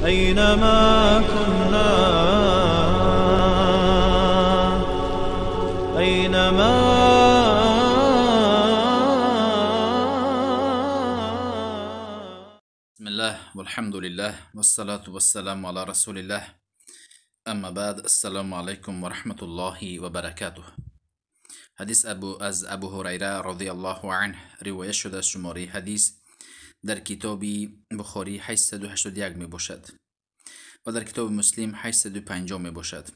أينما كنا، أينما. بسم الله والحمد لله والصلاة والسلام على رسول الله، اما بعد، السلام علیکم و رحمت الله و برکاته. حدیث از ابو هریره رضی الله عنه روایت شده از شماره حدیث در کتاب بخاری 881 می باشد و در کتاب مسلم 850 می باشد.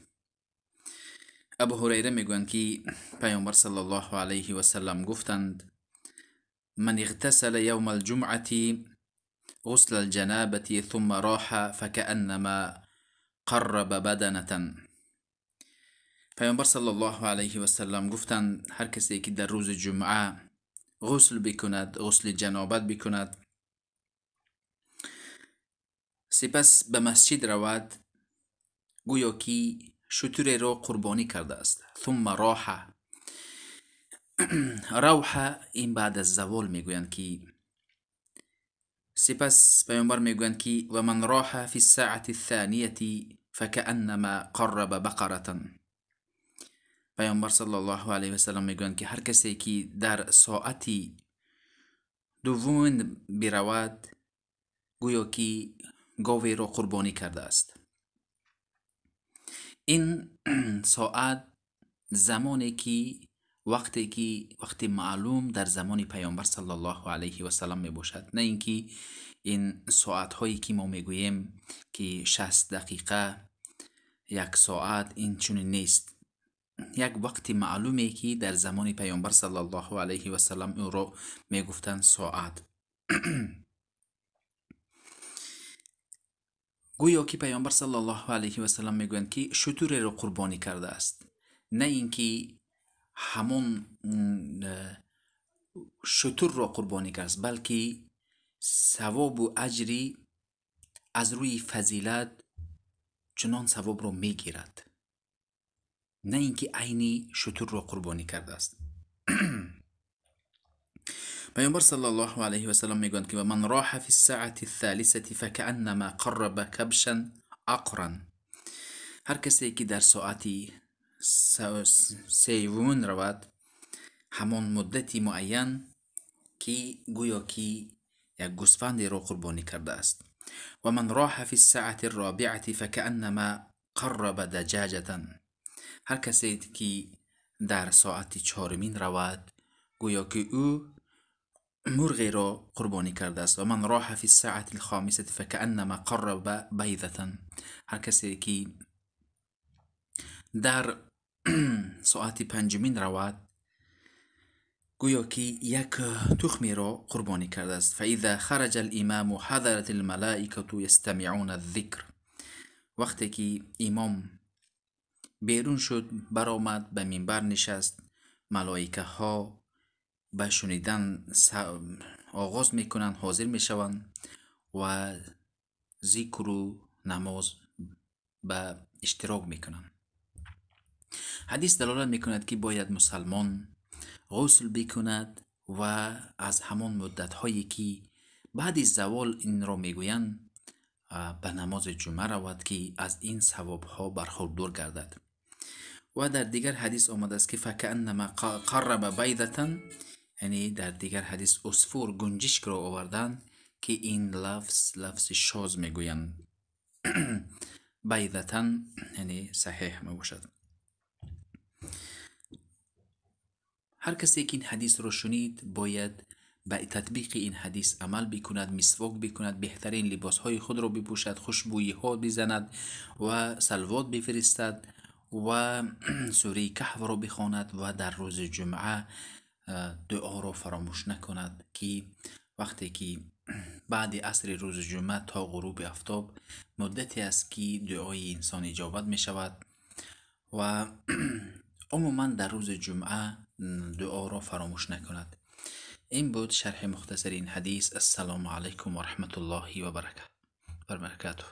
ابو هریره میگویند که پیامبر صلی الله علیه و سلم گفتند: من اغتسل یوم الجمعه غسل الجنابة ثم راح فكأنما قرب بدنة. پیامبر صلی الله علیه و سلم گفتند هر کسی که در روز جمعه غسل بکند، غسل جنابت بکند، سپس به مسجد رود، گویا که شتر را قربانی کرده است. ثم راح، روح این بعد از زوال میگویند که سپس پیامبر میگویند که و من راح فی الساعة الثانیة فكأنما قرب بقرة. پیامبر صلی الله علیه و سلم میگویند که هر کسی که در ساعتی دوم برود، گویا که گاوی را قربانی کرده است. این ساعت زمانی که وقتی که وقت معلوم در زمان پیامبر صلی الله علیه و سلم می باشد، نه اینکه این ساعت هایی که ما میگوییم که 60 دقیقه یک ساعت، این چنین نیست. یک وقت معلومی که در زمان پیامبر صلی الله علیه و سلم او را میگفتند ساعت. گویا که پیامبر صلی الله علیه و سلم میگویند که شتر را قربانی کرده است، نه اینکه همون شتر را قربانی کرد، بلکه ثواب و اجری از روی فضیلت چنان ثواب را میگیرد، نه اینکه عینی شتر را قربانی کرده است. پیامبر صلی الله علیه و سلم میگویند که و من راح فی الساعة الثالثة فكأنما قرب کبشا اقرا. هر کسی که در ساعتی سوم رود، همان مدتی معین که گویا که یک گوسفند را قربانی کرده است. و من راح فی الساعة الرابعة فكأنما قرب دجاجة. هر کسی که در ساعت چهارمین رود، گویا که او مرغی را قربانی کرده است. و من راح فی الساعة الخامسة فكأنما قرب بیضة. هر کسی که در ساعت پنجمین رود، گویا که یک تخمی را قربانی کرده است. فاذا خرج الامام حضرت الملائکه یستمعون الذکر. وقتی که امام بیرون شد، برآمد، به منبر نشست، ملائکه ها به شنیدن آغاز میکنند، حاضر میشوند و ذکر و نماز به اشتراک میکنند. حدیث دلالت میکند که باید مسلمان غسل بکند و از همان مدت هایی که بعد از زوال این را میگویند به نماز جمعه رود که از این ثواب ها برخوردار گردد. و در دیگر حدیث آمده است که فکأنما قرب بیضة، یعنی در دیگر حدیث عصفور گنجشک را آوردند که این لفظ لفظ شاذ میگویند. بیضة یعنی صحیح میباشد. هر کسی که این حدیث را شنید باید به تطبیق این حدیث عمل بکند، مسواک بکند، بهترین لباس های خود را بپوشد، خوشبویی ها بزند و صلوات بفرستد و سوره کهف را بخواند و در روز جمعه دعا را فراموش نکند که وقتی که بعد عصر روز جمعه تا غروب آفتاب مدتی است که دعای انسان اجابت می شود و عموما در روز جمعه دعا را فراموش نکند. این بود شرح مختصر این حدیث. السلام علیکم و رحمت الله و برکاته.